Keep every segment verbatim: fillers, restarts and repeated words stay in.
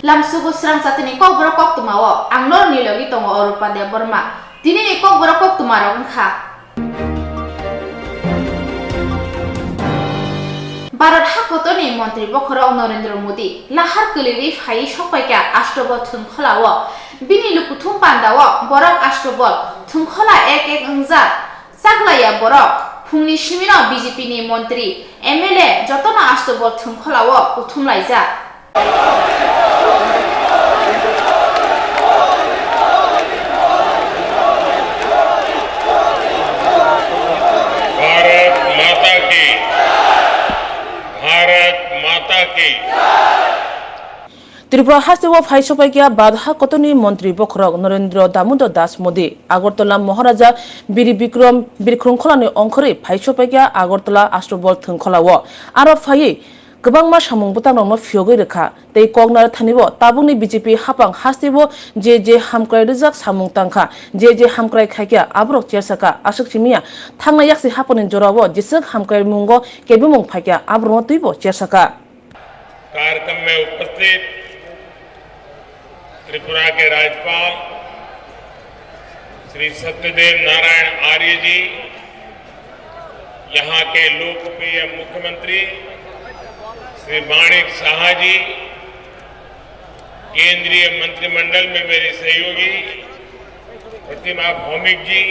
Lamsugo srang chatini kokborok koktwmao ang norokni logi tongo Orupa Debbarma. Tinini kokborok koktwmarok wngkha. Bharat hakotorni montri bokhorok Narendra Modi lahar kwlwiwi phaiwi sokpaikha Ashtobal thwngkholao. Bini lukuthum pandao borok Ashtobal thwngkhola ek ek wngjak. Chaklaiya borok. Phungni simino B J P ni montri, M L A jotono Ashtobal thwngkholao kuthumlaijak. Bharat माता की, भारत माता की। Tripura hasteo phai sokpaikha Bharat hakotorni montri bokhorok Narendra Damodar Das Modi. Agartala Maharaja Bir Bikram Bir Khorokholani ongkhorwi phai sokpaikha Agartala Ashtobal thwngkholao. Aro phaiwi kwbangma samung bwtangrokno phiyogwi rwkha. Tei kok narwkthanibo tabukni B J P haphang hasteo je je hamkrai rwjak samung tangkha, je je hamkrai khaikha aborok chersakha. Aswk simiya thangna yaksi haphangni jorao jeswk hamkrai mungo kebengmung phaikha aborokno twibo chersakha. कार्यक्रम में उपस्थित त्रिपुरा के राज्यपाल श्री सत्यदेव नारायण आर्य जी, यहाँ के लोकप्रिय मुख्यमंत्री श्री माणिक साहा जी, केंद्रीय मंत्रिमंडल में मेरी सहयोगी प्रतिमा भौमिक जी,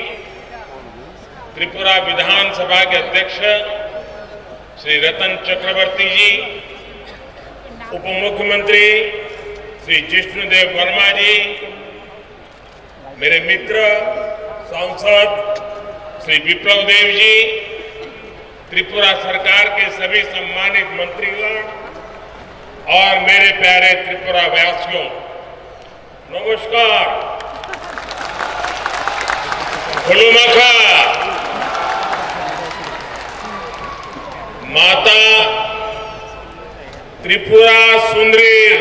त्रिपुरा विधानसभा के अध्यक्ष श्री रतन चक्रवर्ती जी, उप मुख्यमंत्री श्री जिष्णुदेव वर्मा जी, मेरे मित्र सांसद श्री विप्लव देव जी, त्रिपुरा सरकार के सभी सम्मानित मंत्रीगण और मेरे प्यारे त्रिपुरा वासियों, নমস্কার। Khulumkha. মাতা ত্রিপুরা সুন্দরীর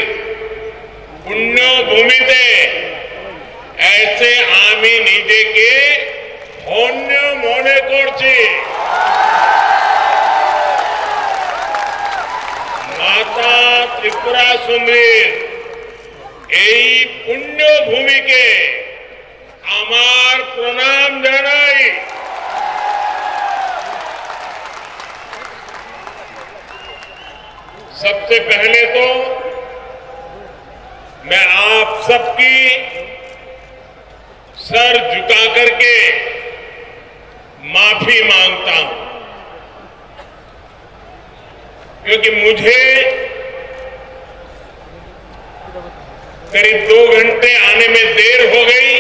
পুণ্যভূমিতে এসে আমি নিজেকে ধন্য মনে করছি। মাতা ত্রিপুরা সুন্দরীর এই পুণ্যভূমিকে আমার প্রণাম জানাই। सबसे पहले तो मैं आप सबकी सर झुका करके माफी मांगता हूं, क्योंकि मुझे करीब दो घंटे आने में देर हो गई।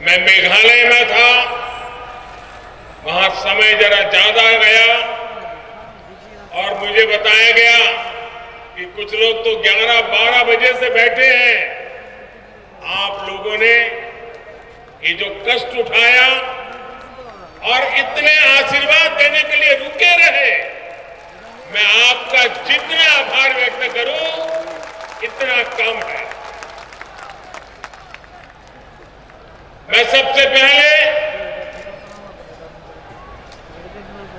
मैं मेघालय में था, वहां समय जरा ज्यादा गया और मुझे बताया गया कि कुछ लोग तो ग्यारह बारह बजे से बैठे हैं। आप लोगों ने ये जो कष्ट उठाया और इतने आशीर्वाद देने के लिए रुके रहे, मैं आपका जितना आभार व्यक्त करूं, इतना कम है। मैं सबसे पहले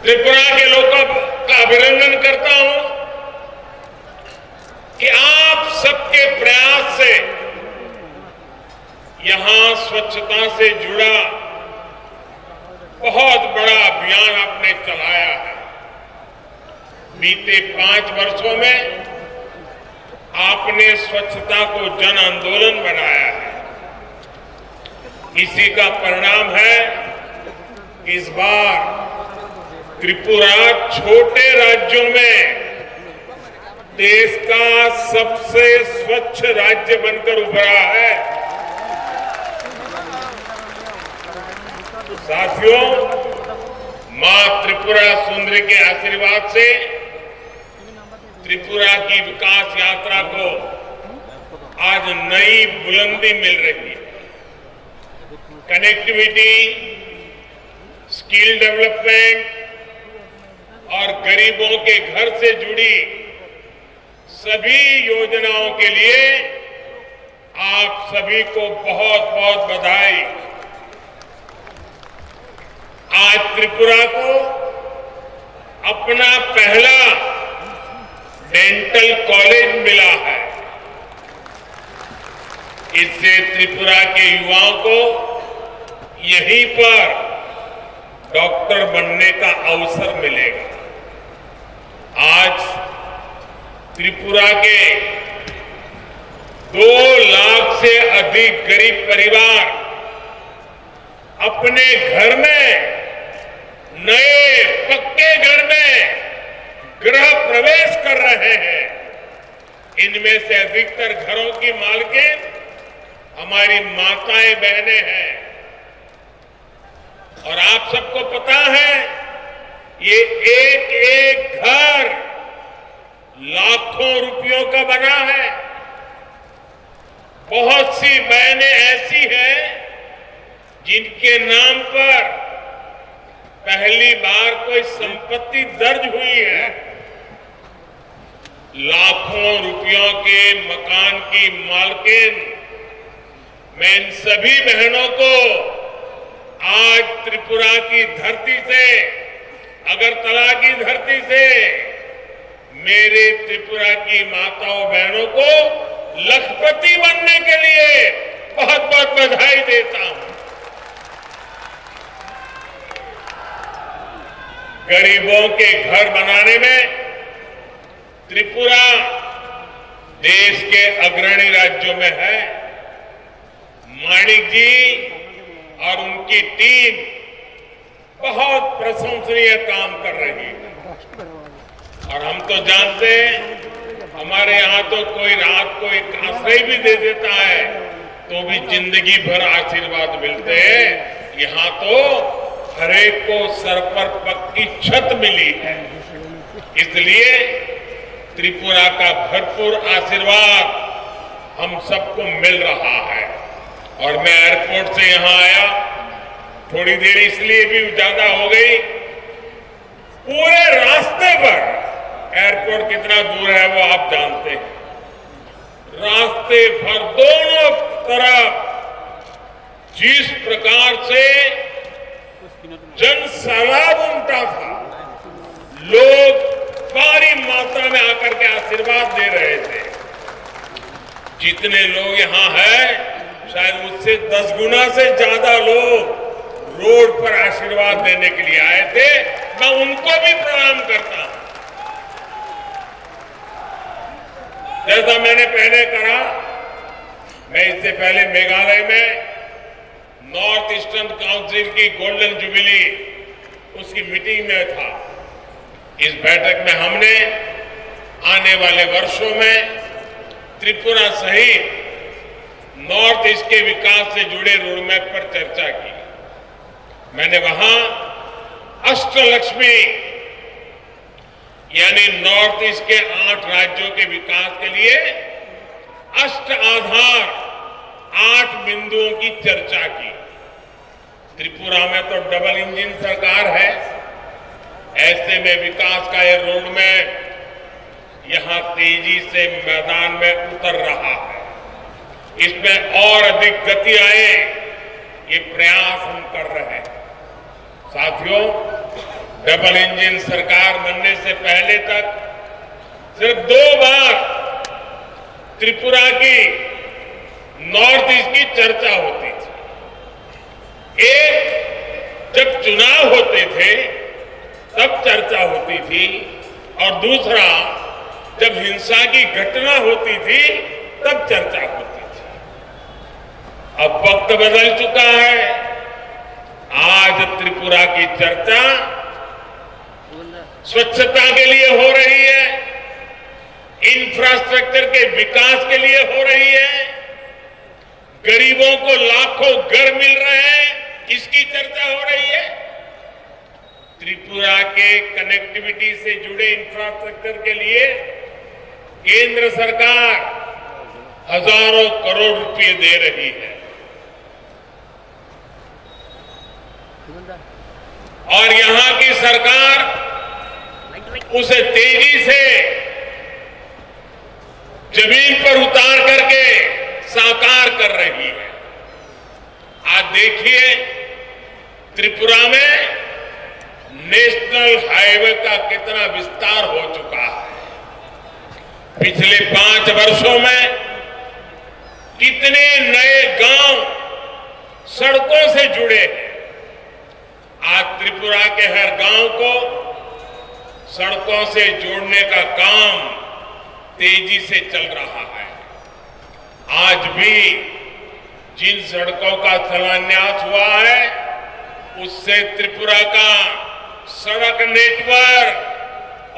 त्रिपुरा के लोगों का अभिनंदन करता हूं कि आप सबके प्रयास से यहां स्वच्छता से जुड़ा बहुत बड़ा अभियान आपने चलाया है। बीते पांच वर्षों में आपने स्वच्छता को जन आंदोलन बनाया है। इसी का परिणाम है, इस बार त्रिपुरा छोटे राज्यों में देश का सबसे स्वच्छ राज्य बनकर उभरा है। साथियों, मां त्रिपुरा सुंदरी के आशीर्वाद से त्रिपुरा की विकास यात्रा को आज नई बुलंदी मिल रही है। कनेक्टिविटी, स्किल डेवलपमेंट और गरीबों के घर से जुड़ी सभी योजनाओं के लिए आप सभी को बहुत बहुत बधाई। आज त्रिपुरा को अपना पहला डेंटल कॉलेज मिला है। इससे त्रिपुरा के युवाओं को यहीं पर डॉक्टर बनने का अवसर मिलेगा। आज त्रिपुरा के दो लाख से अधिक गरीब परिवार अपने घर में, नए पक्के घर में गृह प्रवेश कर रहे हैं। इनमें से अधिकतर घरों की मालकिन हमारी माताएं बहनें हैं। और आप सबको पता है, ये एक एक घर लाखों रुपयों का बना है। बहुत सी बहनें ऐसी हैं जिनके नाम पर पहली बार कोई संपत्ति दर्ज हुई है। लाखों रुपयों के मकान की मालकिन, मैं इन सभी बहनों को आज त्रिपुरा की धरती से, अगरतला की धरती से मेरे त्रिपुरा की माताओं बहनों को लखपति बनने के लिए बहुत बहुत बधाई देता हूं। गरीबों के घर बनाने में त्रिपुरा देश के अग्रणी राज्यों में है। माणिक जी और उनकी टीम बहुत प्रशंसनीय काम कर रही है। और हम तो जानते हैं, हमारे यहाँ तो कोई रात को एक आश्रय भी दे देता है, तो भी जिंदगी भर आशीर्वाद मिलते हैं। यहाँ तो हर एक को सर पर पक्की छत मिली है। इसलिए त्रिपुरा का भरपूर आशीर्वाद हम सबको मिल रहा है। और मैं एयरपोर्ट से यहाँ आया, थोड़ी देर इसलिए भी ज्यादा हो गई, पूरे रास्ते पर, एयरपोर्ट कितना दूर है वो आप जानते हैं, रास्ते भर दोनों तरफ जिस प्रकार से जन सैलाब उमटा था, लोग भारी मात्रा में आकर के आशीर्वाद दे रहे थे। जितने लोग यहाँ हैं, शायद उससे दस गुना से ज्यादा लोग रोड पर आशीर्वाद देने के लिए आए थे। मैं उनको भी प्रणाम करता हूं। जैसा मैंने पहले कहा, मैं इससे पहले मेघालय में नॉर्थ ईस्टर्न काउंसिल की गोल्डन जुबिली, उसकी मीटिंग में था। इस बैठक में हमने आने वाले वर्षों में त्रिपुरा सहित नॉर्थ ईस्ट के विकास से जुड़े रोडमैप पर चर्चा की। मैंने वहां अष्टलक्ष्मी यानी नॉर्थ ईस्ट के आठ राज्यों के विकास के लिए अष्ट आधार, आठ बिंदुओं की चर्चा की। त्रिपुरा में तो डबल इंजन सरकार है, ऐसे में विकास का ये रोडमैप यहाँ तेजी से मैदान में उतर रहा है। इसमें और अधिक गति आए, ये प्रयास हम कर रहे हैं। साथियों, डबल इंजन सरकार बनने से पहले तक सिर्फ दो बार त्रिपुरा की नॉर्थ ईस्ट की चर्चा होती थी। एक, जब चुनाव होते थे तब चर्चा होती थी, और दूसरा, जब हिंसा की घटना होती थी तब चर्चा होती थी। अब वक्त बदल चुका है। आज त्रिपुरा की चर्चा स्वच्छता के लिए हो रही है, इंफ्रास्ट्रक्चर के विकास के लिए हो रही है, गरीबों को लाखों घर मिल रहे हैं, इसकी चर्चा हो रही है। त्रिपुरा के कनेक्टिविटी से जुड़े इंफ्रास्ट्रक्चर के लिए केंद्र सरकार हजारों करोड़ रुपए दे रही है। और यहाँ की सरकार उसे तेजी से जमीन पर उतार करके साकार कर रही है। आज देखिए, त्रिपुरा में नेशनल हाईवे का कितना विस्तार हो चुका है। पिछले पांच वर्षों में कितने नए गांव सड़कों से जुड़े हैं। आज त्रिपुरा के हर गांव को सड़कों से जोड़ने का काम तेजी से चल रहा है। आज भी जिन सड़कों का शिलान्यास हुआ है, उससे त्रिपुरा का सड़क नेटवर्क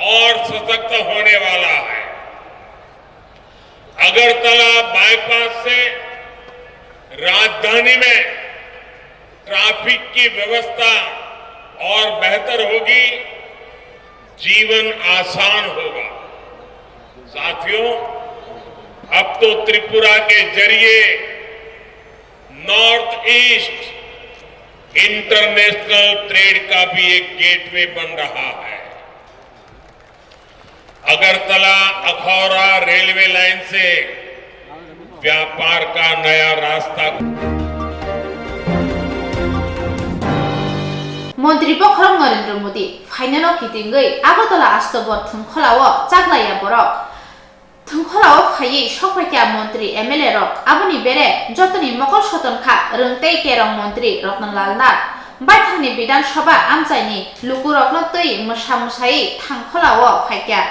और सशक्त होने वाला है। अगरतला बाईपास से राजधानी में ट्रैफिक की व्यवस्था और बेहतर होगी, जीवन आसान होगा। साथियों, अब तो त्रिपुरा के जरिए नॉर्थ ईस्ट इंटरनेशनल ट्रेड का भी एक गेटवे बन रहा है। अगरतला अखौरा रेलवे लाइन से व्यापार का नया रास्ता। Montri Bokhorok Narendra Modi phainano kitingwi Agartala Astobor thwngkholao chaklaiya borok. Thwngkholao phaiwi sokphaikha montri M L A rok, aboni bere jotoni mokol soton kha rwng tei kerong montri Rotnalal Nath. Baithangni Bidhan Sabha amchaini lukurokno twi mwsa mwsai thangkholao phaikha.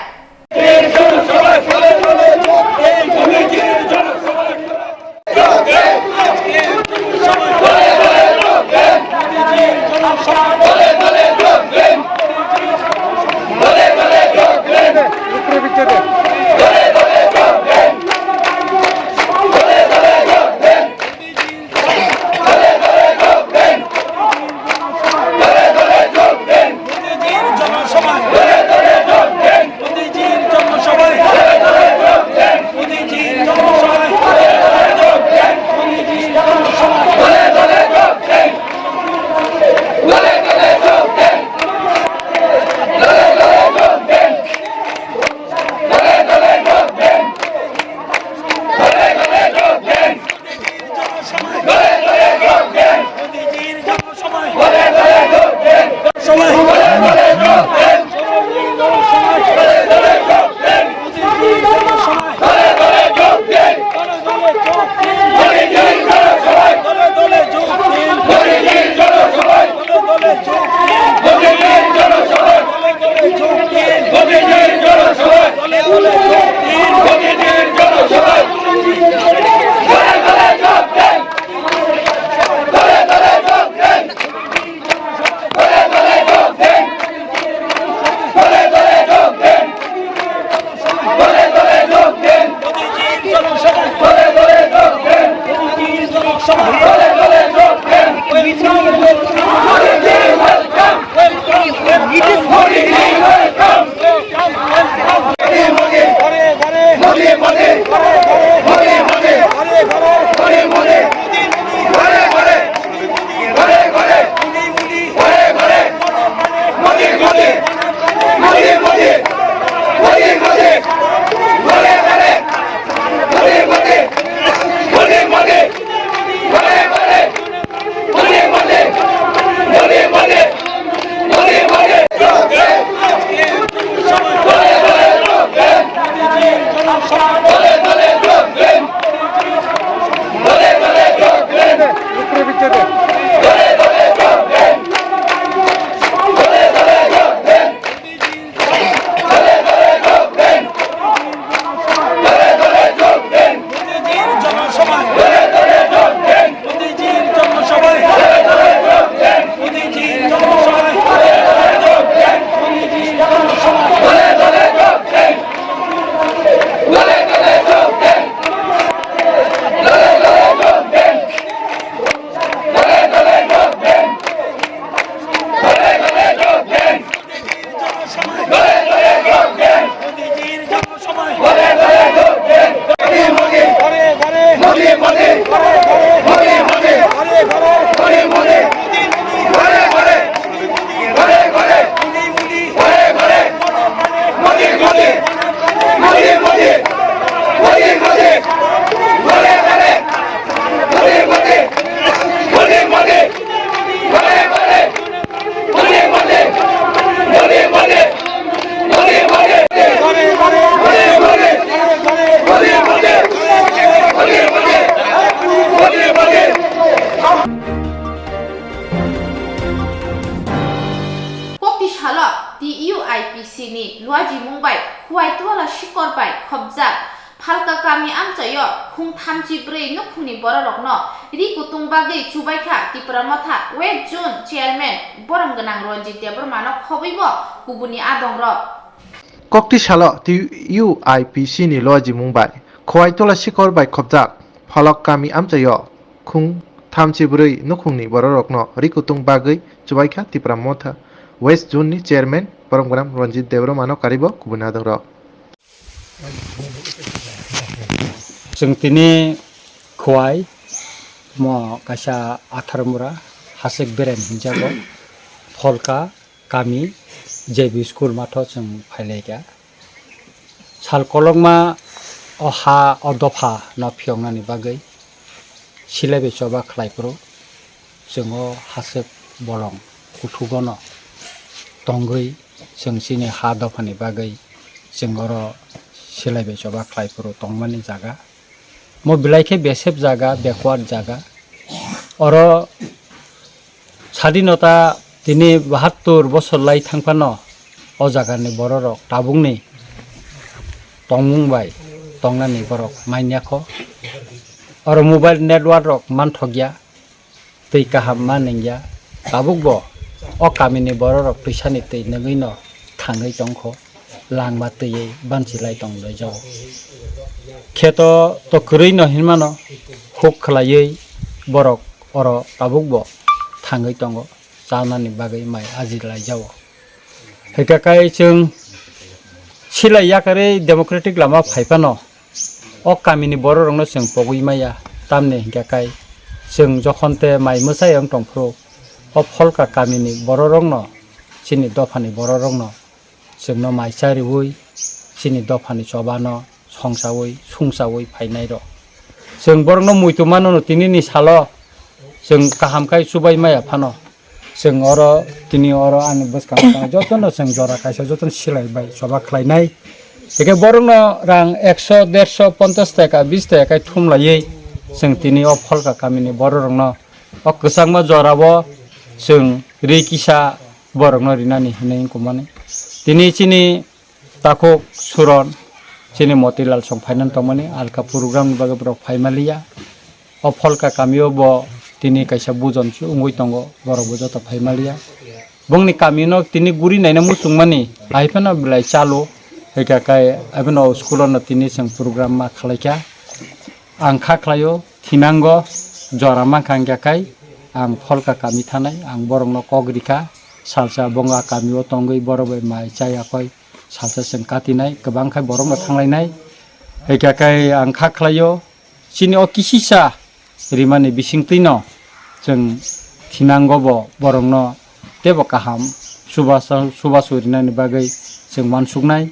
Khowai Twala Sikor bai khopjak Phalka kami amchaio khung thamchi bwrwi nukhungni bororokno ri kutung bagwi chubaikha Tipra Motha West Zone Chairman borom gwnang Ranjit Debbarmano khobwibo kubuni adongrok. Kokti salo T U I P C ni lojimung bai Khowai Twala Sikor bai khopjak Phalok kami amchaio khung thamchi bwrwi nukhungni bororokno ri kutung bagwi chubaikha Tipra Motha West Zone ni Chairman borom gwnang Ranjit Debbarmano karibo kubuni adongrok. Chwng tini Khowai mo kaisa athar mura Hasik Beren hinjago Pholka kami J B school matho chwng phailaikha. Sal kolokma o ha o dopha no phiyoknani bagwi silai bai choba khlai phuru chwng o Hasik bolong kuthugono tongwi chwng chini ha dophani bagwi chwng oro silai bai choba khlai phuru tongmani jaga. Mo belai khe besep jaga, backward jaga. Oro sadinota tini bahattur bosor lai thang phano o jagani bororok tabukni tongmung bai tongnani borok manya kho. Oro mobile network rok manthokya. Twi kaham ma nungya, tabukbo o kamini bororok twisani twi nungwino thangwi tongkho, langma twiwi banchilai tong loijao. Kheto to kwrwino hinmano huk khwlaiwi borok oro tabukbo thangwi tongo, chanani bagwi mai ajilaijao. Hwnkhe kai chwng silai yakarwi democratic lama phai phano o kamini bororokno chwng pogwi maya, tamni hwnkhe kai chwng jokhon tei mai mwchai wng tong phuru o Pholka kamini bororokno, chini dophani bororokno chwngno mai cha riwi, chini dophani chobano songchawi, sungchawi phainairok. Chwng borokno muitu mano no tinini salo chwng kaham khai chubai maya phano. Chwng oro, tini oro ani bwskang tong jotono chwng jora kaisa jotono silai bai choba khlainai. Hwnkhe borokno rang ekso, derso, ponchas taka, bis taka khai thumlaiwi chwng tini o Pholka kamini bororokno o kwchangma jorao chwng ri kisa borokno rinani hinwi wngkukmani. Tini chini takhuk suron chini Motilal song phainan tongmani alka program ni bagwi borok phaimaliya. O Pholka kamio bo tini kaisa bujon se wngwi tongo, borok bo joto phaimaliya. Bongni kamino tini guri naina muchungmani, hai phano belai chalo, hwnkha khe abono school-o no tini chwng program ma khlaikha. Ang kha khlaio, thinango jora mankha hwnkha khe ang Pholka kami thanai, ang borokno kok rikha, salsa bonga kamio tongwi borok bai mai chaya koi. Salsa chwng katinai, kwbang khai borokno thanglainai. Hwnkha khe ang kha khlaio, chini o kisisa rimani bisingtwino chwng thinango bo borokno teibo kaham chubachu, chubachu rinani bagwi chwng uansuknai.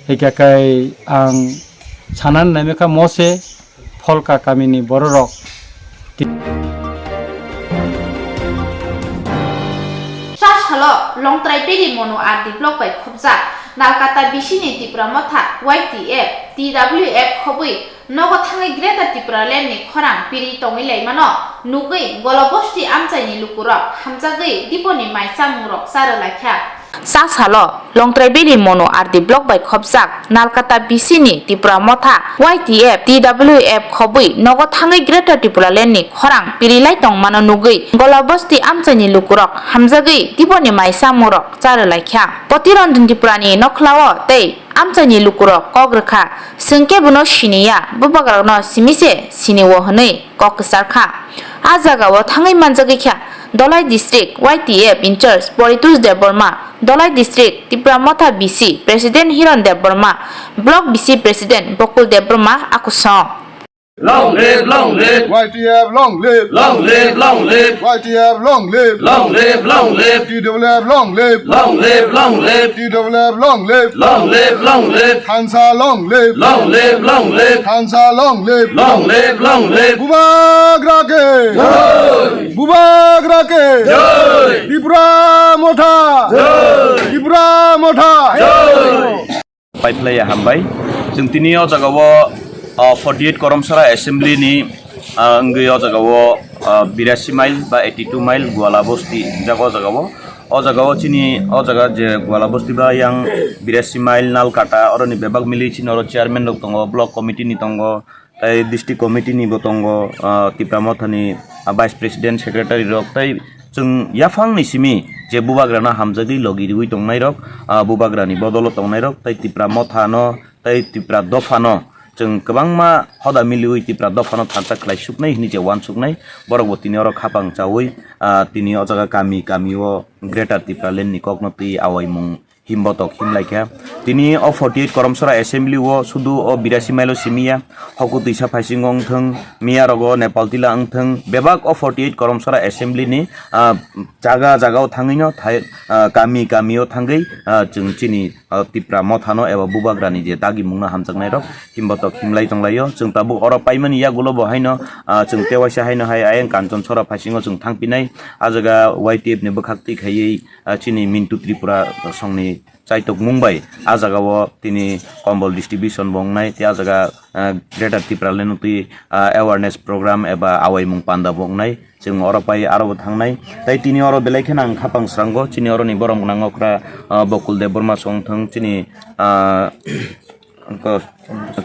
Hwnkha khe ang sanani naimikha mose Pholka kamini bororok. Sa salo Longtrai Valley Mono R D block bai khopjak Nalkata B C ni Tipra Motha Y T F, T W F khobwi nogo thangwi Greater Tipraland ni khorang piri tongwi laimano nugwi Golobosti amchaini lukurok hamjagwi Diponi mai chamungrok cha rwlaikha. Sa salo Longtrai Valley Mono R D block bai khopjak Nalkata B C ni Tipra Motha Y T F, T W F khobwi nogo thangwi Greater Tipraland ni khorang piri lai tongmano nugwi Golobosti amchaini lukurok hamjagwi Diponi mai chamungrok cha rwlaikha. Potiranjan Tripura ni nokhlao tei amchaini lukurok kok rwkha, chwng kebono siniya, bubagrokno simi se sinio hwnwi kok kwcharkha. A jagao thangwi manjagwi kha Dholai District Y T F in-charge Poritos Debbarma, Dholai District Tipra Motha B C President Hiron Debbarma, Block B C President Bokul Debbarma akusong. Long live, long live. Y T F long live. Long live, long live. Y T F long live. Long live, long live. T W F long live. Long live, long live. T W F long live. Long live, long live. Thansa long live. Long live, long live. Thansa long live. Long live, long live. Bubagra ke. Jai. Bubagra ke. Jai. Tipra Motha. Jai. Tipra Motha. Jai. Paiphlaiya hambai. Chwng tini o jagao, ah, forty eight Koromsara Assembly ni, ah, wngwi o jagao, ah, birasi mile ba eighty two mile Guala Bosti hinjak o jagao. O jaga o chini, o jaga je Gwala Bosti ba yang Birasi Mile, Nalkata, oroni bebak mili chini oro chairman rok tongo, block committee ni tongo, tei district committee ni bo tongo, ah, Tipra Motha ni, ah, vice president, secretary rok, tei chwng yaphang ni simi je Bubagra no hamjagwi logi riwi tongnai rok, ah, Bubagra ni bodol o tongnai rok, tei Tipra Motha no, tei Tipra Dopha no, chwng kwbangma hoda miliwi Tipra Dopha no tharsa khlai suknai hwnwi je uansuknai, borok bo tini oro khapang chawi, ah, tini o jaga kami kami o Greater Tipraland ni kok no twi awaimung himbotok himlaikha. Tini o forty eight Koromsora Assembly o sudu o Birasi Mile o simi ya, hoku twisa phaisingo wngthwng, miya rogo Nepal tila wngthwng, bebak o forty eight Koromsora Assembly ni, ah, jaga jaga o thangwi no thai, ah, kami kami o thangwi, ah, chwng chini, ah, Tipra Motha no eba Bubagra ni je dagimung no hamjaknai rok himbotok himlai tonglaio. Chwng tabuk oro paimani yagulo bo haino, ah, chwng tewaisa haino hai ayang Kanchon Sora phaisingo chwng thangpinai. Ah jaga Y T F ni bwkhak twi khaiwi, ah, chini Mintu Tripura songni chaitokmung bai ah jaga o tini kombol distribution bo wngnai, tei ah jaga, ah, Greater Tipraland twi, ah, awareness program eba awaimung panda bo wngnai. Chwng oro pai aro bo thangnai. Tei tini oro belai kheno ang khapang srango, chini oroni borok gwnang okra, ah, Bokul Debbarma song thung, chini, ah, ko-,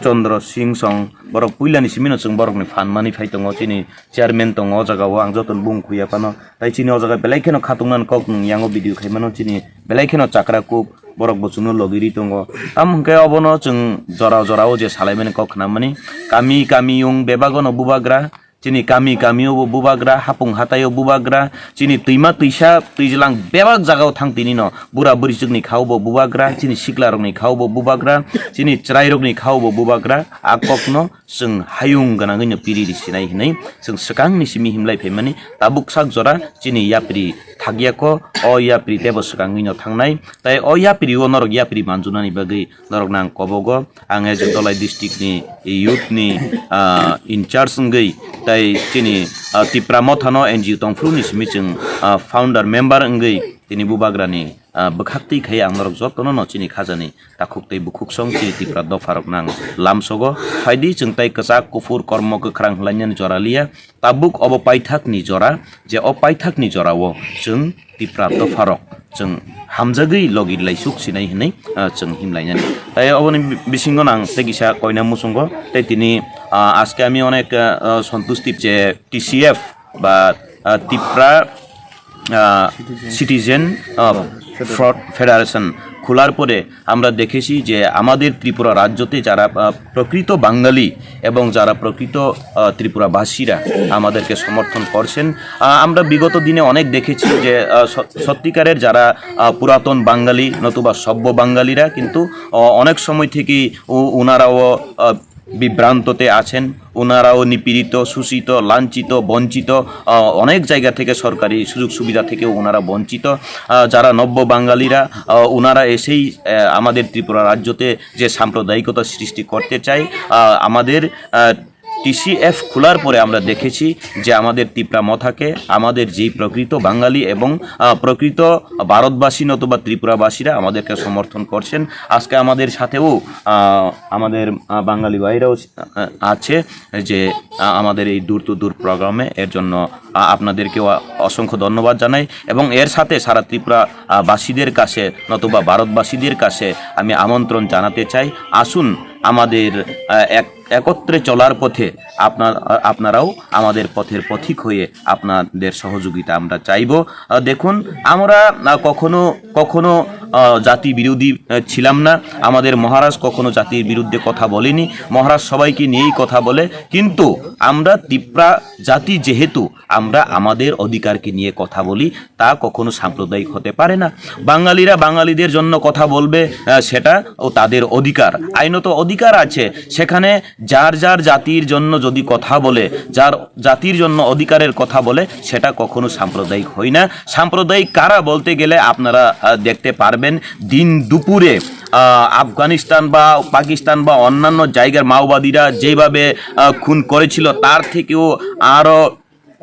Chandra Singh song, borok puilani simino chwng borokni phan mani phai tongo, chini chairman tongo o jaga o, ang jotono bung khuya phano. Tai chini o jaga belai kheno khatungna kok nung yango video khai mano, chini belai kheno chakra kuk borok bo chwngno logi ri tongo. Tamo hwnkhe obono chwng jora jora o je salaimani kok khnamani, kami kami yung bebago no bubagra, chini kami kami o bo bubagra, hapung hatai o bubagra, chini twima twisa twijlang bebak jaga o thang tini no, bura bwrwi chwkni kha o bo bubagra, chini sikla rokni kha o bo bubagra, chini chwrai rokni kha o bo bubagra, a kok no chwng hayung gwnangwi no piri ri sinai hinwi chwng swkangni simi himlai phaimani tabuk sak jora chini yapri thakyako, o yapri tebo swkangwi no thangnai. Tai o yapri o norok yapri manjunani bagwi norok nang kobogo ang as a Dholai district ni youth ni, ah, in charge wngwi tai chini, ah, Tipra Motha no N G O tongphuru ni simi chwng, ah, founder member wngwi tini bubagra ni, ah, bwkhak twi khai ang norok jotono no chini khajani takhuk tei bukhuk song chini Tipra dopha rok nang lamsogo. Phaidi chwng tai kwchak kuphur kormo kwkhrang hwlainani jora liya. Tabuk obo paithak ni jora, je o paithak ni jora o chwng Tipra dopha rok chwng hamjagwi logi laisuk sinai hinwi, ah, chwng himlainani. Tai oboni bi-, bisingo nang tei kisa koina muchungo tei tini, ah, aske ami onek, ah, santusti je T C F ba, ah, Tipra, ah, Citizen, ah, Fraud Federation খোলার পরে আমরা দেখেছি যে আমাদের ত্রিপুরা রাজ্যতে যারা, আহ, প্রকৃত বাঙালি এবং যারা প্রকৃত, আহ, ত্রিপুরাবাসীরা আমাদেরকে সমর্থন করছেন। আহ, আমরা বিগত দিনে অনেক দেখেছি যে, আহ, স-, সত্যিকারের যারা, আহ, পুরাতন বাঙালি নতুবা সভ্য বাঙালিরা কিন্তু, আহ, অনেক সময় থেকেই ও-, ওনারাও, আহ, বিভ্রান্ততে আছেন, ওনারাও নিপীড়িত, শোষিত, লাঞ্ছিত, বঞ্চিত, আহ, অনেক জায়গা থেকে সরকারি সুযোগ সুবিধা থেকেও ওনারা বঞ্চিত। আহ, যারা নব্য বাঙালিরা, আহ, ওনারা এসেই, আহ, আমাদের ত্রিপুরা রাজ্যতে যে সাম্প্রদায়িকতা সৃষ্টি করতে চায়, আহ, আমাদের, আহ, টিসিএফ খোলার পরে আমরা দেখেছি যে আমাদের তিপ্রা মথাকে আমাদের যেই প্রকৃত বাঙালি এবং, আহ, প্রকৃত ভারতবাসী নতুবা ত্রিপুরাবাসীরা আমাদেরকে সমর্থন করছেন। আজকে আমাদের সাথেও, আহ, আমাদের, আহ, বাঙালি ভাইরাও, আহ, আছে যে, আহ, আমাদের এই ডোর টু ডোর প্রোগ্রামে। এর জন্য, আহ, আপনাদেরকেও, আহ, অসংখ্য ধন্যবাদ জানাই এবং এর সাথে সারা ত্রিপুরা, আহ, বাসীদের কাছে নতুবা ভারতবাসীদের কাছে আমি আমন্ত্রণ জানাতে চাই, আসুন আমাদের, আহ, এক-, একত্রে চলার পথে আপনার, আহ, আপনারাও আমাদের পথের পথিক হয়ে আপনাদের সহযোগিতা আমরা চাইব। আহ, দেখুন, আমরা, আহ, কখনো, কখনো, আহ, জাতি বিরোধী, আহ, ছিলাম না। আমাদের মহারাজ কখনো জাতির বিরুদ্ধে কথা বলেনি। মহারাজ সবাইকে নিয়েই কথা বলে, কিন্তু আমরা তিপ্রা জাতি যেহেতু, আমরা আমাদের অধিকারকে নিয়ে কথা বলি, তা কখনো সাম্প্রদায়িক হতে পারে না। বাঙালিরা বাঙালিদের জন্য কথা বলবে, আহ, সেটা ও তাদের অধিকার, আইনত অধিকার আছে। সেখানে যার যার জাতির জন্য যদি কথা বলে, যার জাতির জন্য অধিকারের কথা বলে, সেটা কখনো সাম্প্রদায়িক হয় না। সাম্প্রদায়িক কারা বলতে গেলে আপনারা, আহ, দেখতে পারবেন দিন দুপুরে, আহ, আফগানিস্তান বা পাকিস্তান বা অন্যান্য জায়গার মাওবাদীরা যেভাবে, আহ, খুন করেছিল, তার থেকেও আরও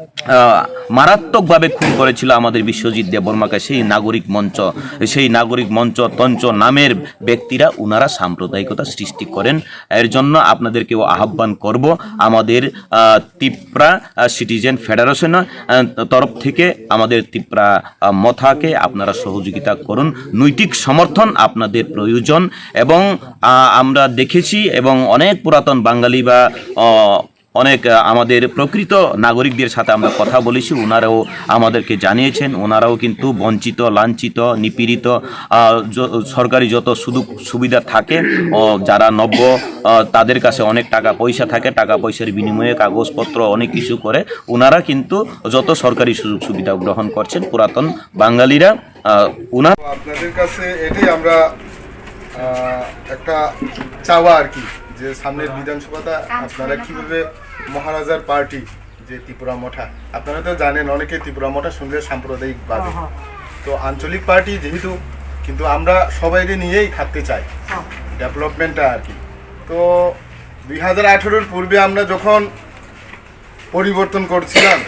আহ, মারাত্মকভাবে খুন করেছিল আমাদের বিশ্বজিৎ দেববর্মাকে, সেই নাগরিক মঞ্চ, সেই নাগরিক মঞ্চ তঞ্চ নামের ব্যক্তিরা, ওনারা সাম্প্রদায়িকতা সৃষ্টি করেন। এর জন্য আপনাদেরকেও আহ্বান করব, আমাদের আহ, তিপ্রা আহ, সিটিজেন ফেডারেশন আহ, তরফ থেকে আমাদের তিপ্রা আহ, মথাকে আপনারা সহযোগিতা করুন। নৈতিক সমর্থন আপনাদের প্রয়োজন। এবং আহ, আমরা দেখেছি, এবং অনেক পুরাতন বাঙালি বা আহ, অনেক আহ, আমাদের প্রকৃত নাগরিকদের সাথে আমরা কথা বলেছি, ওনারাও আমাদেরকে জানিয়েছেন, ওনারাও কিন্তু বঞ্চিত, লাঞ্ছিত, নিপীড়িত, আহ, য- সরকারি যত সুযোগ সুবিধা থাকে, ও, যারা নব্য, আহ, তাদের কাছে অনেক টাকা পয়সা থাকে, টাকা পয়সার বিনিময়ে কাগজপত্র অনেক কিছু করে, ওনারা কিন্তু যত সরকারি সুযোগ সুবিধা গ্রহণ করছেন পুরাতন বাঙালিরা, আহ, ওনার তো আপনাদের কাছে এটাই আমরা, আহ, একটা চাওয়া আর কি, যে সামনের বিধানসভাটা আপনারা কিভাবে মহারাজার পার্টি, যে ত্রিপুরা মঠা, আপনারা তো জানেন, অনেকে ত্রিপুরা মঠা শুনলে সাম্প্রদায়িক ভাবে। হ্যাঁ, হ্যাঁ। তো আঞ্চলিক পার্টি যেহেতু, কিন্তু আমরা সবাইকে নিয়েই থাকতে চাই, হ্যাঁ। ডেভেলপমেন্টটা আর কি। তো দুই হাজার আঠারোর পূর্বে আমরা যখন পরিবর্তন করছিলাম,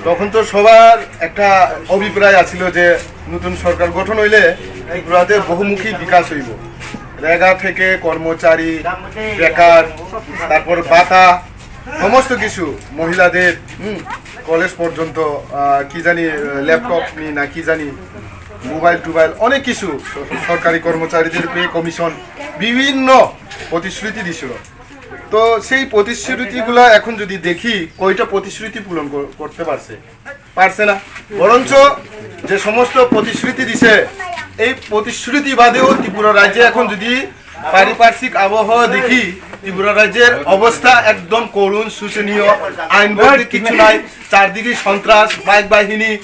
তখন তো সবার একটা অভিপ্রায় আছিল যে নতুন সরকার গঠন হইলে ত্রিপুরাতে বহুমুখী বিকাশ হইব। রেগা থেকে কর্মচারী, বেকার, তারপর ভাতা, সমস্ত কিছু, মহিলাদের, হুম, কলেজ পর্যন্ত, আহ, কি জানি, আহ, ল্যাপটপ নি না কি জানি, মোবাইল টোবাইল, অনেক কিছু, স- সরকারি কর্মচারীদের পে কমিশন, বিভিন্ন প্রতিশ্রুতি দিছিল। তো সেই প্রতিশ্রুতিগুলা এখন যদি দেখি, কয়টা প্রতিশ্রুতি পূরণ কর- করতে পারছে? পারছে না। বরঞ্চ যে সমস্ত প্রতিশ্রুতি দিছে, এই প্রতিশ্রুতি বাদেও ত্রিপুরা রাজ্যে এখন যদি পারিপার্শ্বিক আবহাওয়া দেখি, ত্রিপুরা রাজ্যের অবস্থা একদম করুণ, শোচনীয়। আইন বলতে কিছু নাই, চারদিকে সন্ত্রাস, বাইক বাহিনী,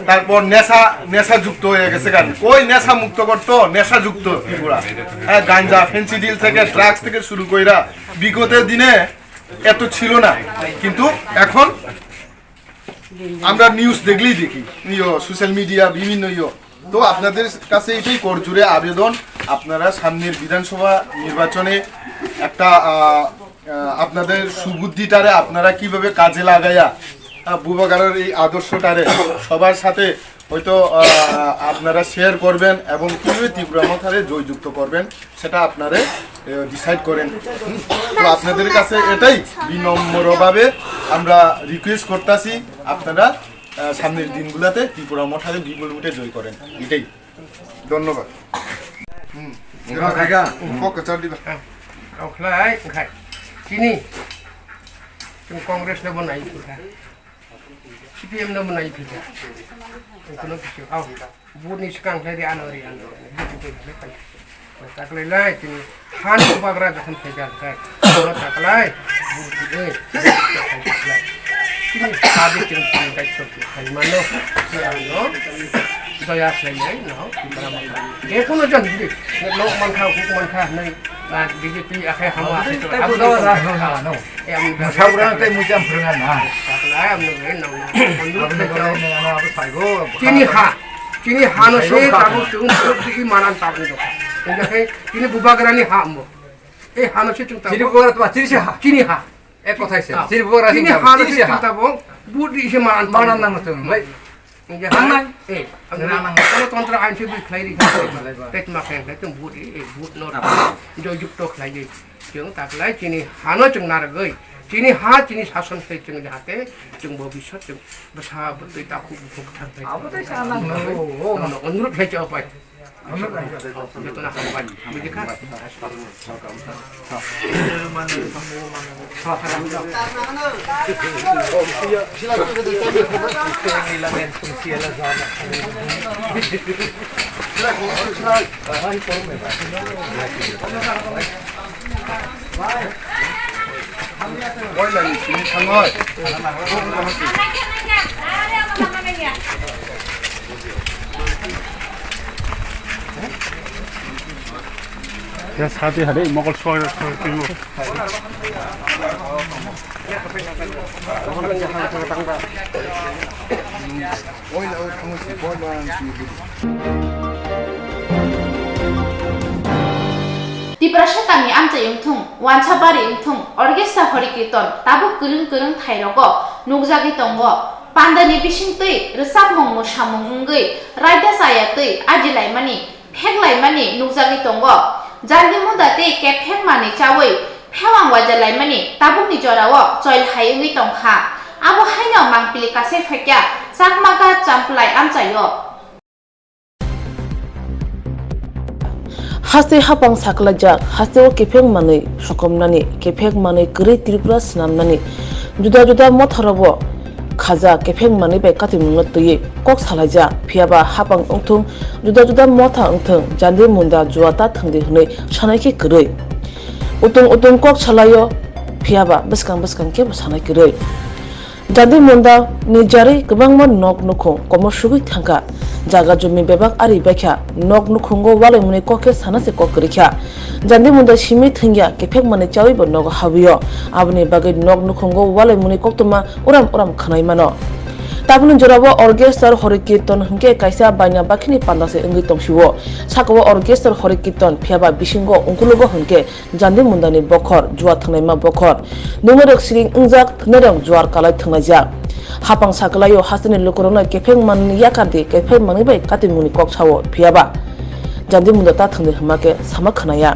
তারপর নেশা, নেশাযুক্ত হয়ে গেছে। কারণ কই নেশা মুক্ত করতো? নেশাযুক্ত ত্রিপুরা। হ্যাঁ, গাঞ্জা, ফেন্সিডিল থেকে, ড্রাগস থেকে শুরু কইরা বিগত দিনে এত ছিল না, কিন্তু এখন আমরা নিউজ দেখলেই দেখি, ইয়ো, সোশ্যাল মিডিয়া, বিভিন্ন ইয়ো। তো আপনাদের কাছে এটাই করজোরে আবেদন, আপনারা সামনের বিধানসভা নির্বাচনে একটা, আহ, আহ, আপনাদের সুবুদ্ধিটারে আপনারা কিভাবে কাজে লাগাইয়া, আহ, বুবাগারর এই আদর্শটারে সবার সাথে হয়তো, আহ, আপনারা শেয়ার করবেন এবং কিভাবে ত্রিপুরা মথারে জয়যুক্ত করবেন, সেটা আপনারা, আহ, ডিসাইড করেন। হুম? তো আপনাদের কাছে এটাই বিনম্রভাবে আমরা রিকোয়েস্ট করতাছি, আপনারা, আহ, সামনের দিনগুলোতে ত্রিপুরা মথারে বিপুল ভোটে জয় করেন, এটাই। ধন্যবাদ। হুম। Enggak, enggak. Kok kecar di ba? Kau khlai, engkai. Sini. Tung Congress na bonai kita. C P M no mwnai phika. Kono kisi au. Buni swkang khlai di ano ri ano. Taklai lai tini han bagra jokhon phai jak khai. Kono taklai. Buni oi. Tini sabi tini tini kai sok khai mano. Ano. Doya khlai lai no. Kono jan di. No man kha huk man kha nai. Na B J P akhai hama. Abo no. Sabra tei mucham phwrwngna na. Chini ha, chini ha no se tabuk chwng bwrwi manan tabuk do. Tini bubagrani ha mo. E ha no se chwng tabuk. Chini bubagra twa chini se ha. Chini ha. Ek kothai se. Chini bubagra chini ha no se chwng tabuk. Budi se manan manan nang chwng. Hingke ang nai. Eh, ang nai. Ang nai. Kono tontra ain se bui khlai ri. Pet ma khlai khlai tum vote, eh, vote no. Joy jukto khlai ri. Chwng ta khlai chini hano chwng narwgwi. Chini ha chini sason khlai chwng jahate chwng bobisot chwng bwsa bwtwi ta khuk khuk thang thai. Abo tei sana. Nono onurut khlai chao pai. Ya, sati hari mokol suai suai timo. Tiprasa tamni amchai wngthung, wansa bari wngthung, orchestra hori kirton, tabuk kwrwng kwrwng thairogo nukjagwi tongo. Pandani bisingtwi rwchapmung mwsamung wngwi raida chaya twi ajilaimani, pheklaimani nukjagwi tongo. Jandi Munda tei kephek manwi chawi phewang waijalaimani tabukni jorao choil hai wngwi tongkha. Abo haino mangpili kasai phaikya Chakmaga Champlai amchaio. Haste hapang sakhlaijak, hasteo kephek manwi sokomnani, kephek manwi kwrwi Tripura swnamnani, juda juda motharobo khaja kephek manwi bai katimungno twiwi kok salaijak. Phiyaba hapang wngthung, juda juda motha wngthung, Jandi Munda jua ta thwngdi hwnwi sanai khe kwrwi. Utung utung kok salaio, phiyaba bwskang bwskang khe bo sanai kwrwi. Jandi Munda ni jarwi kwbangma nok nukhung komo sugwi thangkha. Jaga jumi bebak ari baikha, nok nukhungo walaimuni kok khe sana se kok kwrwikha. Jandi Munda simi thwngya, kephek manwi chawi bo nogo habwio. Aboni bagwi nok nukhungo walaimuni koktwma uram uram khwnai mano. Tabukni jorao orchestra Hori Kirtan hwnkhe kaisa baina bakhini panda se wngwi tongsio. Sakao orchestra Hori Kirtan, phiyaba bisingo ungkulugo hwnkhe Jandi Mundani bokhor, juar thwngnaima bokhor. Nungnairok siring wngjak, thwngnairok juar kalai thwngnaijak. Hapang sakhlaio hasteni lukurokno kephek manwini yakar di, kephek manwi bai katimungni kok sao, phiyaba Jandi Munda ta thwngdi hwnma khe sama khwnaya.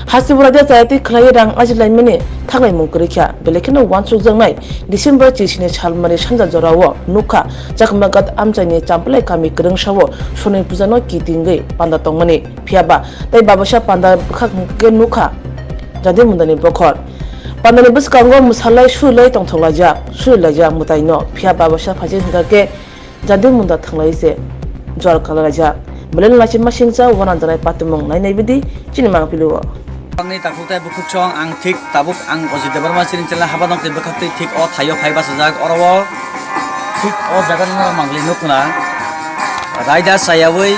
Hasteo raida chaya twi khlaiwi rang ajilaimani thaklaimung kwrwikha, belai kheno uansukjaknai December chisini salmani sanja jorao nukha Chakmagat amchaini Champlai kami kwrwngsao Sonoi pujano kitingwi panda tongmani. Phiyaba tei babasa panda bwkhak hwnkhe nukha Jandi Mundani bokhor. Pandani bwskango mwsalai surilai tongthok laijak, surilaijak mwtaino. Phiya babasa phaising hwnkha khe Jandi Munda thwnglaio se jor kalalaijak. Belai no lachima singcha uananjanai patimung nainai bidi chini mangpili o. Ani takhuk tei bukhuksong ang thik tabuk ang Ojit Debbarma chini chela haba nokni bwkhaktwi thik o thaio phai bachajak oro o. Thik o jaga no mangli nukna. Raida chayawi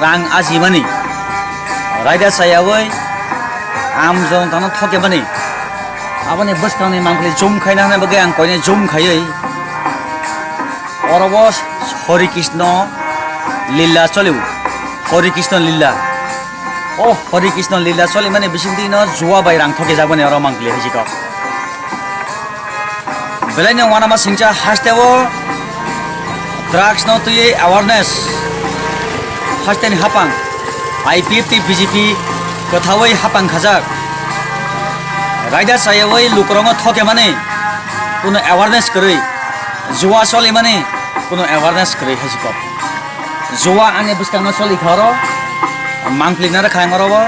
rang ajimani. Raida chayawi am jonotano thokemani. Aboni bwskangni mangpili jum khaina hwnwi bagwi ang koine jum khaiwi oro bo Hori Krishna lila choliu. Hori Krishna lila. O Hori Krishna lila cholimani bisingtwi no jua bai rang thokjak mani oro mangpili hai jikok. Belai no uanama singcha hasteo drugs no twiwi awareness. Hasteni hapang I P F T B J P kwthawi hapang khajak. Raida chayawi lukurokno thokemani kuno awareness kwrwi. Jua cholimani kuno awareness kwrwi hai jikok. Jua ani bwskangno choli kha oro, mangpili naro kha ang oro o,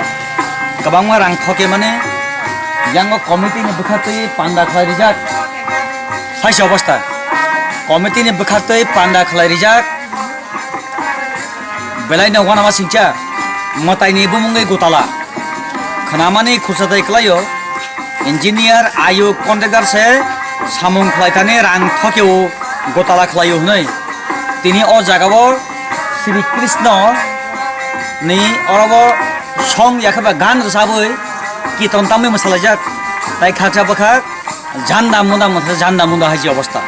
kwbangma rang thokemani, yango committee ni bwkhaktwi panda khlai rijak, hai se obostha, committee ni bwkhaktwi panda khlai rijak, belai no uanama singcha, mwtai ni bumungwi gutala. Khnamani khursa tei kwlaio, engineer, ayuk, contractor se samung khlaithani rang thokeo gotala khlaio hwnwi. Tini o jagao Sri Krishna ni orobo song yakhe ba gan rwchabwi kiton tamwi mwsalaijak. Tai khaksa bwkhak janda munda mwthang, janda munda hai se obostha.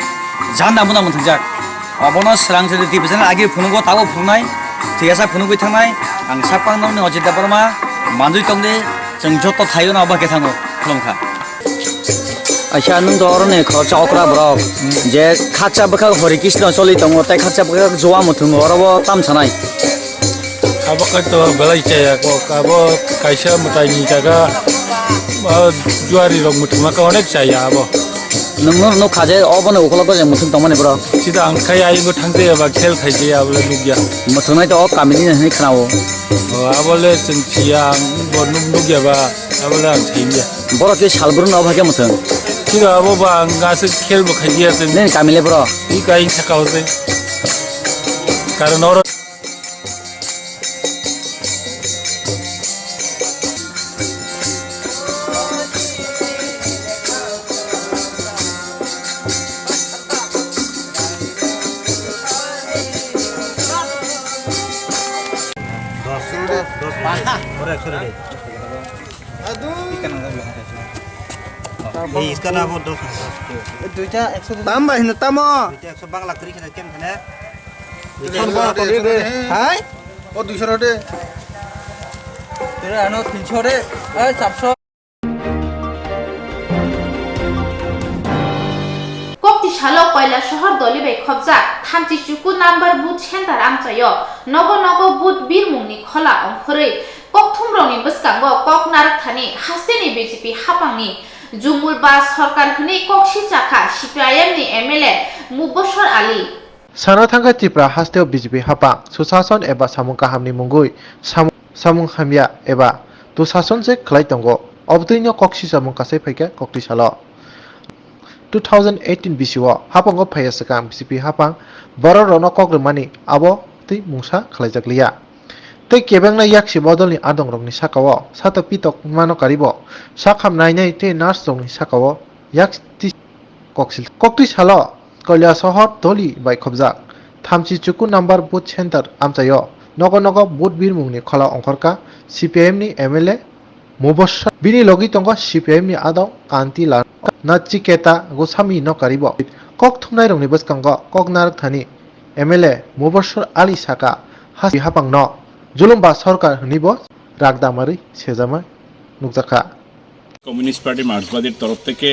Janda munda mwthangjak. Obono swrang se division agi phunugo tabo phunuknai, thwiyasa phunugwi thangnai, ang sak pang nokni Ojit Debbarma, manjui tongdi, chwng joto thaio no obo khe thango, khulumkha. Aisa nwng to oro ni khoroksa okra borok, je khaksa bwkhak Hori Krishna choli tongo, tei khaksa bwkhak Jowa mwthwngo, oro bo tam sanai. Abo khe to belai chaya kok, abo kaisa mwtai ni jaga, ah, juari rok mwthangma khe onek chaya abo. Nwng no nukha je obo ni ukologo je mwthwng tongmani borok. Sida ang khai ayung thang jaya ba khel khai jaya abo le nukya. Mwthwngnai to o kami ni hwnwi khna o. O abo le chwng siya ang bo nuk nukya ba abo le ang thaiya. Borok ke sal brum no obo hai khe mwthwng. Sida abo ba ang aswk khel bo khai jaya chwng. Nini kami le bro? I kain saka o se. Karon oro এই ইসকা না, ও দশ টাকা। দুইটা একশো। দাম বাড়ি না, দাম। দুইটা একশো বাংলা করি খেলে কেমন খেলে? হাই? ও দুইশো রে। তোরা আনো তিনশো রে, এই চারশো। Kok Salo Koilasohor doli bai khobjak thamchi chuku number booth center amchaio nogo nogo booth birmungni khola ongkhorwi kokthumrokni bwskango kok narwkthani hasteni B J P haphangni jumul ba sorkar hwnwi kok sichakha C P I M ni M L A Mubashir Ali. Sana thangkha Tripura hasteo B J P haphang susason eba samung kahamni mungwi samung, samung hamya eba dusason se khlai tongo. Obotwino kok sichamung kasai phaikha kokti salo. Two thousand eighteen bisio haphango phaiya swkang B J P haphang borok rokno kok rwmani abo twi mungsa khlaijak liya. Tei kebengna yaksi bodolni adongrokni sakao satok pitok mano karibo sakham nainai tei nurse rokni sakao yak twi koksil. Kokti salo Koilasohor doli bai khobjak thamchi chuku number booth center amchaio nogo nogo booth birmungni khola ongkhorkha C P I M ni M L A Mubashir. Bini logi tongo C P I M ni adong Kanti Lal, Nachiketa Goswami no karibo. Kok thumnairokni bwskango kok narwkthani M L A Mubashir Ali saka hasti haphangno julum ba sorkar hwnwibo rak damarwi sejama nukjakha. Communist party মার্ক্সবাদীর তরফ থেকে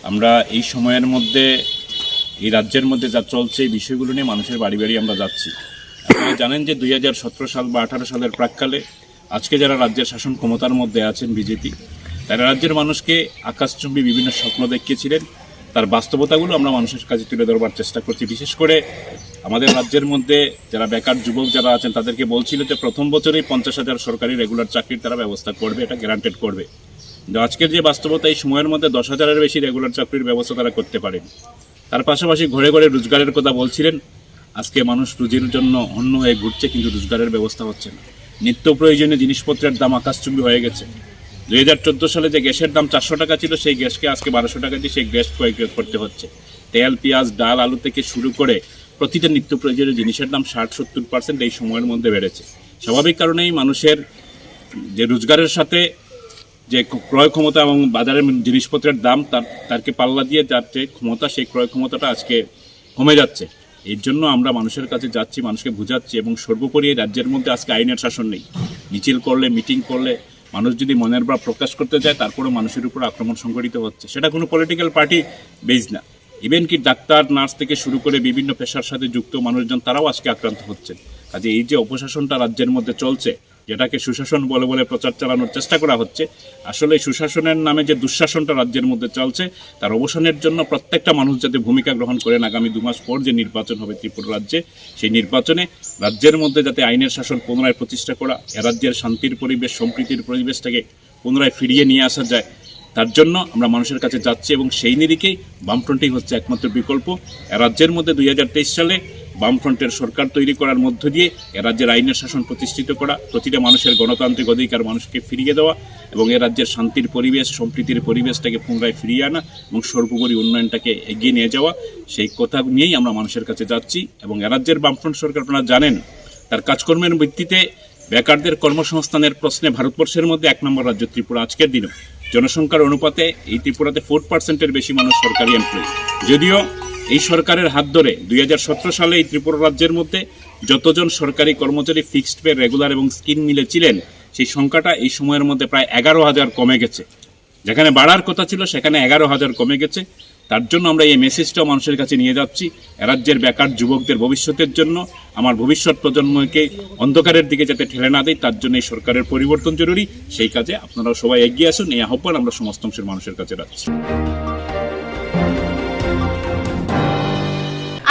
আমরা এই সময়ের মধ্যে এই রাজ্যের মধ্যে যা চলছে এই বিষয়গুলো নিয়ে মানুষের বাড়ি বাড়ি আমরা যাচ্ছি। আপনারা জানেন যে দুই হাজার সতেরো সাল বা আঠারো সালের প্রাক্কালে আজকে যারা রাজ্যের শাসন ক্ষমতার মধ্যে আছেন বিজেপি, তারা রাজ্যের মানুষকে আকাশচুম্বী বিভিন্ন স্বপ্ন দেখিয়েছিলেন। তার বাস্তবতাগুলো আমরা মানুষের কাছে তুলে ধরবার চেষ্টা করছি। বিশেষ করে আমাদের রাজ্যের মধ্যে যারা বেকার যুবক যারা আছেন তাদেরকে বলছিল যে প্রথম বছরেই পঞ্চাশ হাজার সরকারি রেগুলার চাকরির তারা ব্যবস্থা করবে, এটা গ্যারান্টেড করবে। কিন্তু আজকের যে বাস্তবতা, এই সময়ের মধ্যে দশ হাজারের বেশি রেগুলার চাকরির ব্যবস্থা তারা করতে পারেনি। তার পাশাপাশি ঘরে ঘরে রোজগারের কথা বলছিলেন। আজকে মানুষ রুজির জন্য হন্য হয়ে ঘুরছে, কিন্তু রোজগারের ব্যবস্থা হচ্ছে না। নিত্য প্রয়োজনীয় জিনিসপত্রের দাম আকাশচুম্বী হয়ে গেছে। দুই হাজার চোদ্দ সালে যে গ্যাসের দাম চারশো টাকা ছিল, সেই গ্যাসকে আজকে বারোশো টাকা দিয়ে সেই গ্যাস ক্রয় করতে হচ্ছে। তেল, পেঁয়াজ, ডাল, আলু থেকে শুরু করে প্রতিটা নিত্য প্রয়োজনীয় জিনিসের দাম ষাট সত্তর পার্সেন্ট এই সময়ের মধ্যে বেড়েছে। স্বাভাবিক কারণেই মানুষের যে রোজগারের সাথে যে ক-, ক্রয় ক্ষমতা এবং বাজারের জিনিসপত্রের দাম তার, তারকে পাল্লা দিয়ে তার যে ক্ষমতা, সেই ক্রয় ক্ষমতাটা আজকে কমে যাচ্ছে। এর জন্য আমরা মানুষের কাছে যাচ্ছি, মানুষকে বুঝাচ্ছি এবং সর্বোপরি এই রাজ্যের মধ্যে আজকে আইনের শাসন নেই। মিছিল করলে, মিটিং করলে মানুষ যদি মনের ভাব প্রকাশ করতে চায়, তারপরে মানুষের উপর আক্রমণ সংঘটিত হচ্ছে। সেটা কোনো পলিটিক্যাল পার্টি বেস না, ইভেন কি ডাক্তার, নার্স থেকে শুরু করে বিভিন্ন পেশার সাথে যুক্ত মানুষজন, তারাও আজকে আক্রান্ত হচ্ছেন। কাজে এই যে অপশাসনটা রাজ্যের মধ্যে চলছে, যেটাকে সুশাসন বলে বলে প্রচার চালানোর চেষ্টা করা হচ্ছে, আসলে সুশাসনের নামে যে দুঃশাসনটা রাজ্যের মধ্যে চলছে, তার অবসানের জন্য প্রত্যেকটা মানুষ যাতে ভূমিকা গ্রহণ করেন। আগামী দু মাস পর যে নির্বাচন হবে ত্রিপুরা রাজ্যে, সেই নির্বাচনে রাজ্যের মধ্যে যাতে আইনের শাসন পুনরায় প্রতিষ্ঠা করা, এ রাজ্যের শান্তির পরিবেশ, সম্প্রীতির পরিবেশটাকে পুনরায় ফিরিয়ে নিয়ে আসা যায়, তার জন্য আমরা মানুষের কাছে যাচ্ছি এবং সেই নিরিখেই বামফ্রন্টই হচ্ছে একমাত্র বিকল্প। এ রাজ্যের মধ্যে দুই হাজার তেইশ সালে বামফ্রন্টের সরকার তৈরি করার মধ্য দিয়ে এ রাজ্যের আইনের শাসন প্রতিষ্ঠিত করা, প্রতিটা মানুষের গণতান্ত্রিক অধিকার মানুষকে ফিরিয়ে দেওয়া এবং এ রাজ্যের শান্তির পরিবেশ, সম্প্রীতির পরিবেশটাকে পুনরায় ফিরিয়ে আনা এবং সর্বোপরি উন্নয়নটাকে এগিয়ে নিয়ে যাওয়া, সেই কথা নিয়েই আমরা মানুষের কাছে যাচ্ছি। এবং এ রাজ্যের বামফ্রন্ট সরকার, আপনারা জানেন, তার কাজকর্মের ভিত্তিতে বেকারদের কর্মসংস্থানের প্রশ্নে ভারতবর্ষের মধ্যে এক নম্বর রাজ্য ত্রিপুরা। আজকের দিনে জনসংখ্যার অনুপাতে এই ত্রিপুরাতে ফোর পার্সেন্টের বেশি মানুষ সরকারি এমপ্লয়ি। যদিও এই সরকারের হাত ধরে দুই হাজার সতেরো সালে এই ত্রিপুরা রাজ্যের মধ্যে যতজন সরকারি কর্মচারী ফিক্সড পে, রেগুলার এবং স্কিম মিলে ছিলেন, সেই সংখ্যাটা এই সময়ের মধ্যে প্রায় এগারো হাজার কমে গেছে। যেখানে বাড়ার কথা ছিল, সেখানে এগারো হাজার কমে গেছে। তার জন্য আমরা এই মেসেজটাও মানুষের কাছে নিয়ে যাচ্ছি। এ রাজ্যের বেকার যুবকদের ভবিষ্যতের জন্য, আমার ভবিষ্যৎ প্রজন্মকে অন্ধকারের দিকে যাতে ঠেলে না দেয়, তার জন্য এই সরকারের পরিবর্তন জরুরি। সেই কাজে আপনারা সবাই এগিয়ে আসুন, এই আহ্বান আমরা সমস্ত অংশের মানুষের কাছে রাখছি।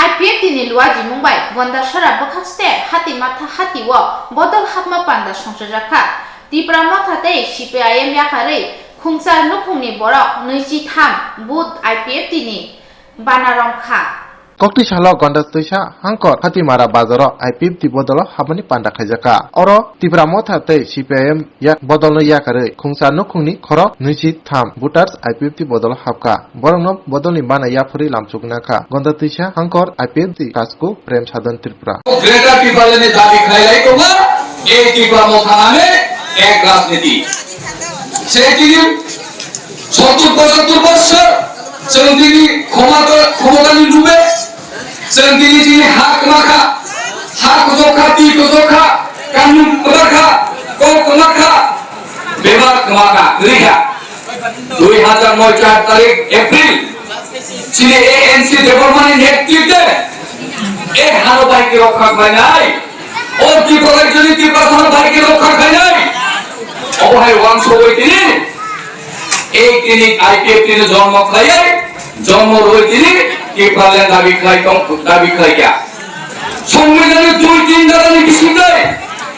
I P F T ni luajimung bai Gondasora bwkhak ste hati matha hati o bodol hapma panda songchajakha. Tipra Motha tei C P I M yakarwi khungsa nukhungni borok nwichi tham booth I P F T ni bana romkha. Kokti salo Gonda twisa hangkor Hatimara bazaro I P F T bodolo habani panda khaijakha. Oro Tipra Motha tei C P I M yak bodolno yakarwi khungsa nukhungni khorok nwichi tham voters I P F T bodolo hapkha. Borokno bodolni bana yaphurwi lamsukna kha. Gonda twisa hangkor I P F T Kasku Prem Sadhan Tripura. Greater টিপালেনে দাবি খাইলাই তোমরা এই টিপা মথা নামে এক রাজনীতি। সেই তিনি সত্তর পঁচাত্তর বছর সেদিন তিনি ক্ষমতা, ক্ষমতানি ডুবে সেদিন তিনি তিনি হাত মাখা, হাত কোথাও খা, তি কোথাও খা, কানুন কোথাও খা, কল কোথাও খা, বেবার কোথাও খা, রিহা। দুই হাজার নয় চার তারিখ April Chini A N C Debbarmani netrite, e hano bai ke rokha khlainai, o Tripura rajyoni Tiprasa hano bai ke rokha khlainai, obo hai uansugwi tini, e tini I P F T ni jonmo khlaiwi, jonmo rwi tini Tipraland dabi khlai tong, dabi khlai kha. Songbidhanni dui tin dharani bisingtwi,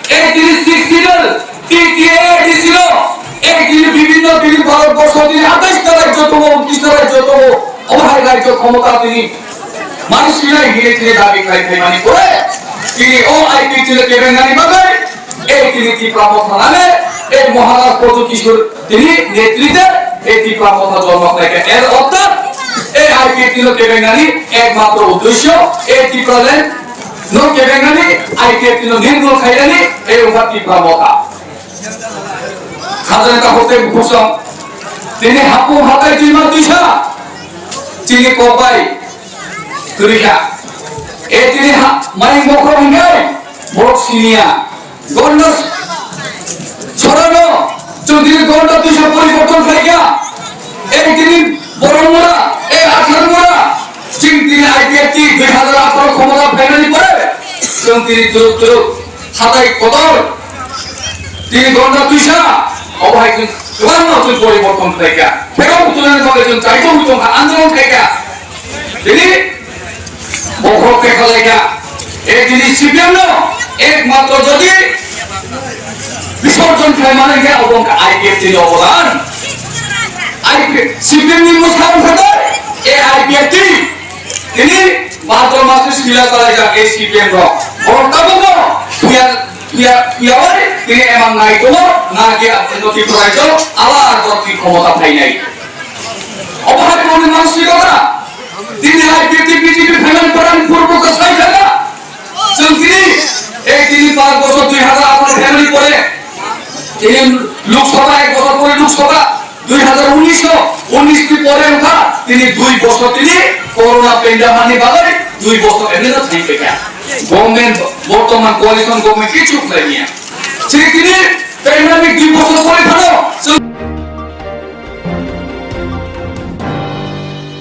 eighty-six schedule, T T A A D C no, eighty bibhinno bibhinno Bharatborsho tini atais ta rajyo tongo, untris ta rajyo tongo, obo hai rajyo khomota tini manwi sinai hinwi tini dabi khlai phaimani pore, tini o I P T no kebengnani bagwi, ei tini Tipra Motha nane, ei Maharaj Pradyot Kishore tini netrite ei Tipra Motha jonmo khlaikha. Er ortho ei I P F T no kebengnani ekmatro uddesyo ei Tipraland no kebengnani, I P F T no nirmul khainani ei wngkha Tipra Motha. Khajani ta hote bukhusong tini hapung hatai twima twisa tini kokbai kwrwikha. E tini ha mai mokro hingkai borok siniya. Gonda Chorano, chwng tini gonda twisa poriborton khlaikha. Ei tini Boromura, ei Atharmura, chwng tini I P F T dui hazar atharo khomota phainani pore, chwng tini twrwk twrwk hatai kotor, tini gonda twisa, obo hai chwng kwbangno chwng poriborton khlaikha. Phero butulani bagwi chwng chaito tongkha, andolon khaikha. Tini bokhorok khe khalai kha. E tini C P M no ekmatro jodi bisorjon khlai mano hinkhe obo wngkha I P F T ni obodan. I P F, C P M ni mwsang wngkha tei e I P F T. Tini bhadro maso sila khalai jak e C P M rok. Borok tabukno thuya, thuya, thuya bai tini emang nai tongo, na khe aboni Tripura rajyo ala borok ni khomota phainai. Obo hai tongni mansi kota. Tini hai B J P, B J P phaimani pore ang purbo kwsai khaga. Chwng tini, ei tini par bosor dui hazar atharo phaimani pore, tini Lok Sabha ek bosor pore Lok Sabha dui hazar unis o, unis ni pore wngkha, tini dui bosor tini corona pandemic ni bagwi dui bosor emni no thai paikha. Government, bortoman coalition government kichu khlai niya. Chini tini pandemic dui bosor pore phano chwng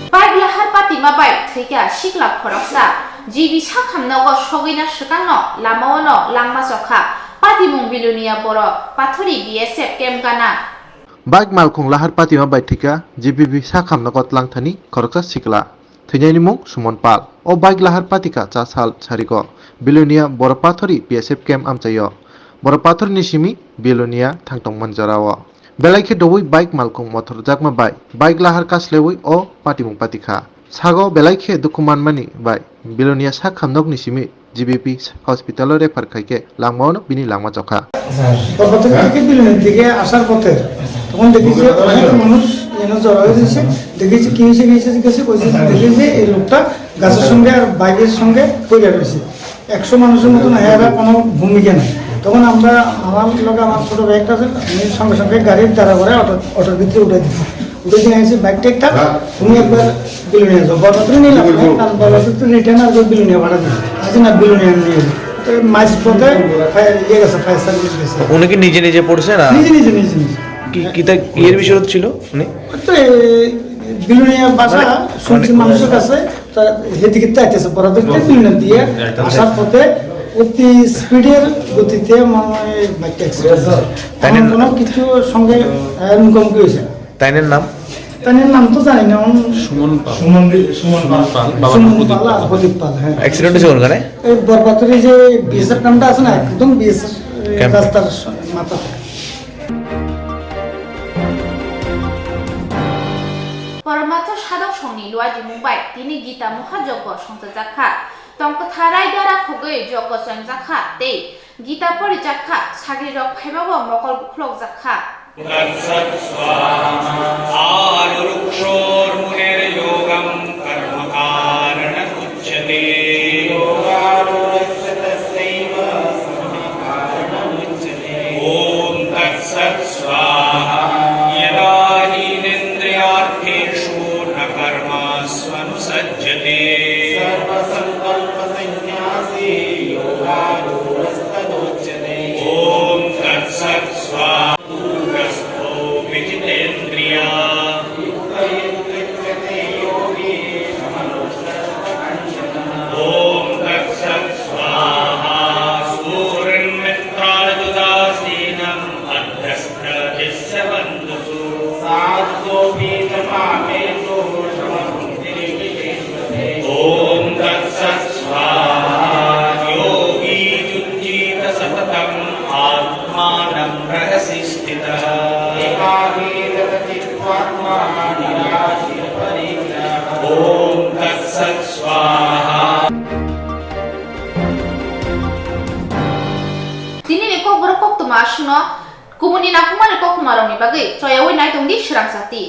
Bike lahar patima bai thwikha sikla khoroksa, G B sakhamnogo sogwina swkangno lamao no langma chokha, patimung Bilonia Boro Pathori B S F camp gana. Bike malkhung lahar patima bai thwikha G B B sakhamnogo tlangthani khoroksa sikla, thwinaini mung Suman Pal. O bike lahar patikha cha sal sarigo Bilonia Boro Pathori B S F camp amchaio. Boro Pathorini simi Bilonia thangtongmani jorao. Belai khe doui bike malkhung mothorjakma bai bike lahar kasleui o patimung patikha. Sago belai khe dukhu manmani bai Bilonia sak hamnokni simi G B P hospital-o refer khai khe langmao no bini langma chokha. বরপাথর থেকে বিলনের দিকে আসার পথে তখন দেখি যে অনেক মানুষ এখানে জড়ো হয়ে গেছে। দেখি যে কি হয়েছে, কি হয়েছে জিজ্ঞাসা করছি, দেখি যে এই লোকটা গাছের সঙ্গে আর বাইকের সঙ্গে পড়ে রয়েছে। একশো মানুষের মতন এরা কোনো ভূমিকা নেই। তখন আমরা, আমার লগে আমার ছোট ভাই একটা আছে, আমি সঙ্গে সঙ্গে গাড়ির দ্বারা করে অটো, অটোর ভিতরে উঠে দিচ্ছি। উঠে দিয়ে আসি বাইকটা একটা, তুমি একবার বিলোনিয়া যাও, বরপাত্র নিলাম না, কারণ বরপাত্র তো রিটার্ন আর বিলোনিয়া ভাড়া দিচ্ছি। আজ না বিলোনিয়া নিয়ে যাবো। তো মাঝ পথে ফায়ার, ইয়ে গেছে, ফায়ার সার্ভিস গেছে। উনি কি নিজে নিজে পড়ছে না? নিজে নিজে, নিজে নিজে। কি, কিতা, কিয়ের বিষয়ত ছিল উনি? তো এই বিলোনিয়া ভাষা মানে, শুনছি মানে মানুষের কাছে, তা সেদিকে তাইতেছে, বরাবর তো বিলোনিয়া দিয়ে আসার পথে অতি স্পিডের গতিতে মানে বাইকটা অ্যাক্সিডেন্ট হয়েছে। তাই না? এমন কোনো কিছু সঙ্গে, আহ, মুখোমুখি হয়েছে না। তাইনের নাম? তাইনের নাম তো জানি না, উনি সুমন পাল। সুমন দি-, সুমন পাল। সুমন পাল, বাবার নাম সুমন প্রদীপ পাল আর পাল। প্রদীপ পাল, হ্যাঁ। অ্যাক্সিডেন্ট হয়েছে কোনখানে? এই বরপাথরি যে বিএসএফ ক্যাম্পটা আছে না, একদম বিএসএফ ক্যাম্প। রাস্তার স-, মাথা। Poromato sadok songni luajimung bai tini Gita Mohajoggo songchajakha. Tongkwtha raidara khogwi joggo chengjakha tei Gita porijakha, sagrirok phaibago mokol bukhulokjakha. तत्सत् स्वाहा। आरुरुक्षोर्मुनिर्योगं कर्मकारणमुच्यते। योगारूढस्य तस्यैव समाकारणमुच्यते। ॐ तत्सत् स्वाहा। यदा हीनेन्द्रियार्थेषु न कर्मस्वनुसज्जते। सर्वसङ्कल्पसंन्यासी योगारूढस्तदोच्यते। ॐ तत्सत् स्वाहा। दूरस्थोऽपि जितेन्द्रिया। युक्तयेतुरित्यते योगी प्रसिष्ठितः। एकाही जगति स्वात्मा निराशीर्परिग्रहः। ॐ तत्सत् स्वाहा। Tini ni kokborok koktwma aswkno kubuni nakhungmani koktwmarokni bagwi choyaui nai tongdi swrang sati.